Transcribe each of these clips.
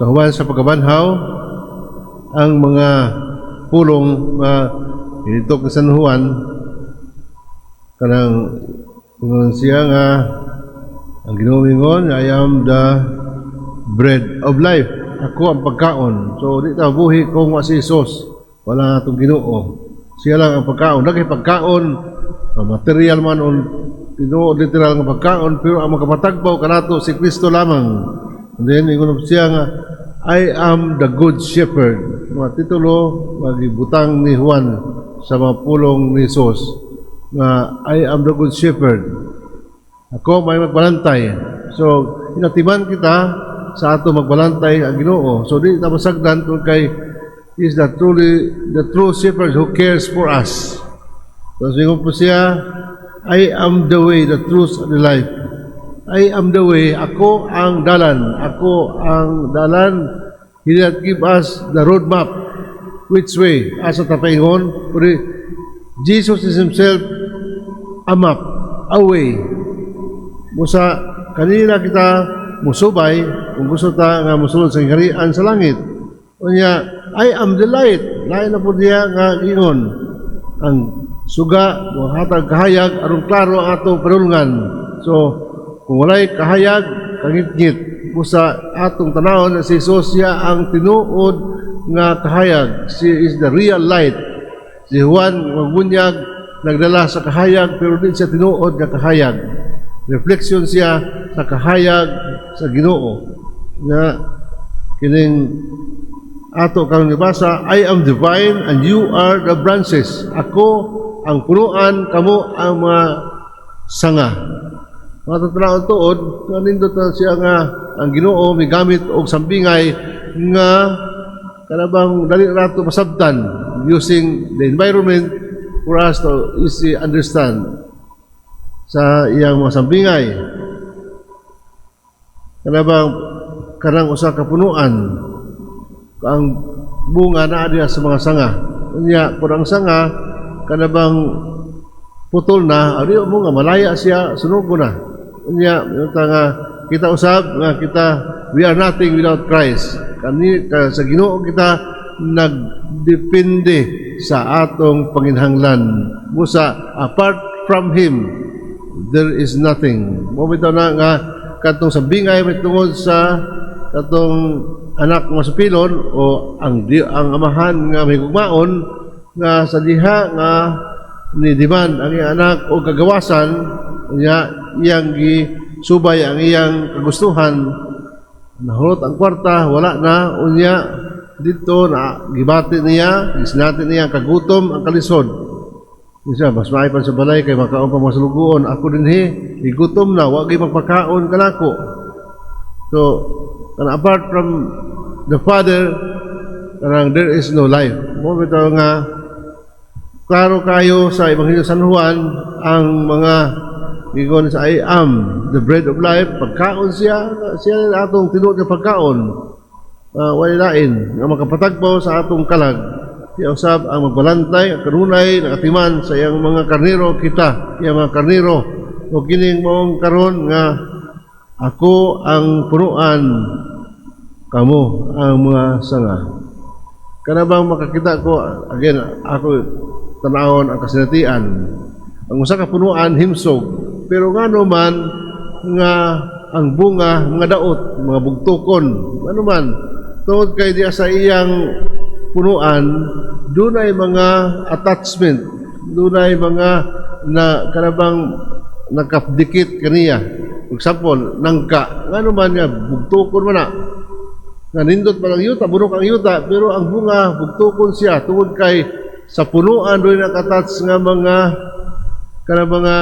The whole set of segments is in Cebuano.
Sa human sa pagkabanhaw, ang mga pulong nga initok ni San Juan, kanang ingon siya nga ang Ginoo mingon, "I am the bread of life." Ako ang pagkaon. So di ta buhi kung wa si Jesus. Wala atong Ginoo. Siya lang ang pagkaon. Daghay pagkaon, material man o tinuod literal nga pagkaon, pero ang makapatagbaw kanato si Kristo lamang. And then ingon siya nga, "I am the good shepherd." Mga titulo magibutang ni Juan sa mga pulong ni Jesus nga "I am the good shepherd." Ako may magbalantay. So inatiman kita sa ato magbalantay ang Ginoo. So di ta masagdan kung kay is the true shepherd who cares for us. So ingon po siya, "I am the way, the truth, and the life." I am the way, ako ang dalan. Ako ang dalan. He did not give us the roadmap. Which way? Asa ta paingon? Pero Jesus is himself a map, a way. Busa kanina kita musubay kung gusto ta nga musulod sa gingharian sa langit. Unya, "I am the light." Lain na po niya nga ingon. Ang suga, mohatag kahayag, aron klaro ang atong padulngan. So, kung walay kahayag, kangitngit. Busa atong tanawon na si Jesus, siya ang tinuod nga kahayag. She is the real light. Si Juan magbunyag, nagdala sa kahayag, pero di siya tinuod nga kahayag. Reflection siya sa kahayag sa Ginoo. Nga kining ato karon gibasa, "I am the vine and you are the branches." Ako ang punuan, kamo ang mga sanga. Mga tatanaon tuod, nga nindot na siya nga ang Ginoo migamit og sambingay nga kanabang dali rato masabtan, using the environment for us to easy understand sa iyang mga sambingay. Kanabang kanang usa ka punuan, ang bunga naa diha sa mga sanga. Unya kung ang sanga kanabang putol na, ari mo nga malaya siya, sunugo na. Unya yung nga kita usab nga kita, we are nothing without Christ. Kani ka, sa Ginoo kita nagdepende sa atong panginhanglan. Busa apart from Him there is nothing. Mo bitaw na nga katong sa bingay may tungod sa katong anak nga supilon o ang amahan nga may gugmaon nga sa diha nga ni demand ang iyang anak o kagawasan niya, iyang gisubay ang iyang kagustuhan, nahurot ang kwarta, wala na. Unya dito na gibati niya, gisinati niya ang kagutom, ang kalisod. Isa, mas maay pa sa balay kay makaon pa mga sulugoon. Ako dinhi, igutom na, wa gyud magpakaon kanako. So, and apart from the Father, kanang there is no life. Mo bitaw nga klaro kayo sa Ebanghelyo San Juan ang mga gigon sa "I am the bread of life." Pagkaon siya, siya ang atong tinuod nga pagkaon. Walay lain nga makapatagbaw sa atong kalag. Siya usab ang magbalantay, ang kanunay nakatiman sa iyang mga karnero, kita, iyang mga karnero. O kining maong karon nga ako ang punuan, kamo ang mga sanga. Kana bang makakita ko, again, ako tanawon ang kasinatian. Ang usa ka punuan himsog, pero ngano man nga ang bunga mga daot, mga bugtukon, ano man, tungod kay diya sa iyang punuan, dunay mga attachment, dunay mga na kanabang nakadikit kaniya. For example, nangka, ngano man nga bugtukon man na, nga nindot pa ang yuta, bunok ang yuta, pero ang bunga bugtukon siya tungod kay sa punuan doon naka-attach nga mga kana mga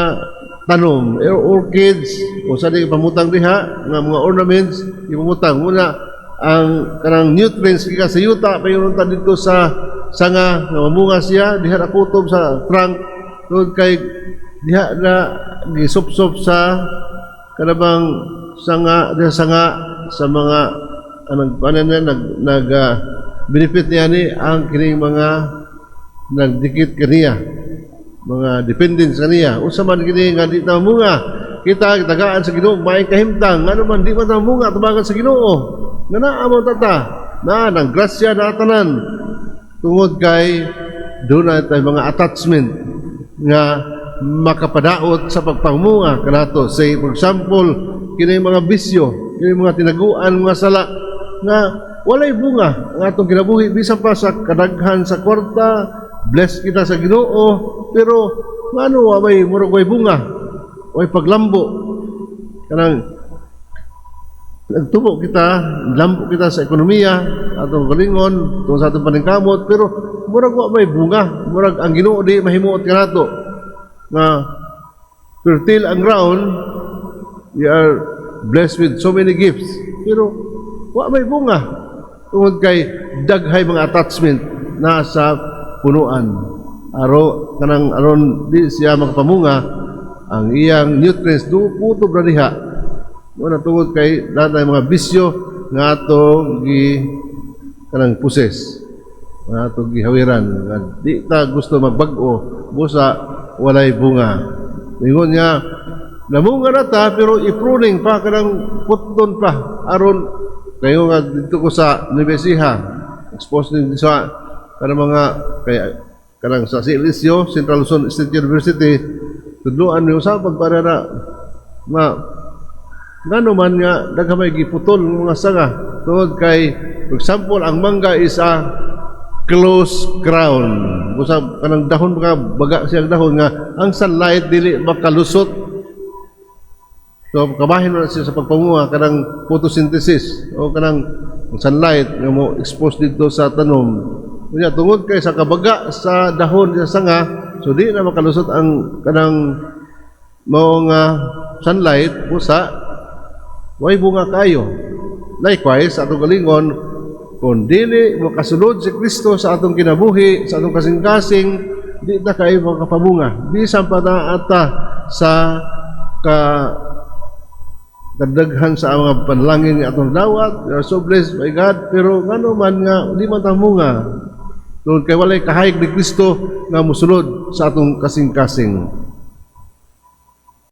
tanom, eh, orchids, o sa di pamutang diha nga mga ornaments ipamutang muna ang kanang nutrients gikan sa yuta payon ta dito sa sanga nga mamunga siya diha nakutob sa trunk tungod kay diha na gisupsop sa kanabang sanga diha sanga sa mga anong ano na nag nag benefit niya ni ang kining mga nagdikit kaniya, mga dependents kaniya. Unsa man kini nga di ta munga, kita tagaan sa Ginoo may kahimtang, ngano man di man ta munga tubangan sa Ginoo? Nga naa mo tata, naa ng grasya na tanan tungod kay duna tay mga attachment nga makapadaot sa pagpamunga kanato. Say, for example, kini mga bisyo, kini mga tinaguan, mga sala nga walay bunga ang atong kinabuhi bisan pa sa kadaghan sa kwarta, bless kita sa Ginoo, pero ngano wa may, murag way bunga, way paglambo? Kanang nagtubo kita, lambo kita sa ekonomiya, atong galingon, tungod sa atong paningkamot, pero murag wa may bunga, murag ang Ginoo di mahimuot kanato. Nga fertile ang ground, we are blessed with so many gifts, pero wa may bunga tungod kay daghay mga attachment na sa punuan. Aro kanang aron di siya makapamunga, ang iyang nutrients do kutob na diha. Mao tungod kay naa mga bisyo nga atong gi kanang possess, nga atong gihawiran nga di ta gusto magbag-o, busa walay bunga. Ingon nga namunga na ta, pero i-pruning pa, kanang puton pa aron kayo nga dito ko sa Nueva Ecija, expose din sa kanang mga kay kanang sa CLSU, Central Luzon State University, tudloan niyo sa pagpara na nga ngano man nga daghan may giputol ng mga sanga tungod kay, for example, ang mangga is a close crown, busa kanang dahon, mga baga siyang dahon nga ang sunlight dili makalusot, so kabahin na siya sa pagpamunga, kanang photosynthesis o kanang sunlight nga mo expose dito sa tanom. Unya tungod kay sa kabaga sa dahon sa sanga, so di na makalusot ang kanang mao nga sunlight, busa way bunga kayo. Likewise, sa atong galingon, kung dili mo kasunod si Kristo sa atong kinabuhi, sa atong kasing-kasing, di ta kayo makapamunga. Bisan pa na ata sa kadaghan sa mga panalangin nga atong dawat, we are so blessed by God, pero ngano man nga di man ta munga? Tungod kay walay kahayag ni Kristo nga musulod sa atong kasing-kasing.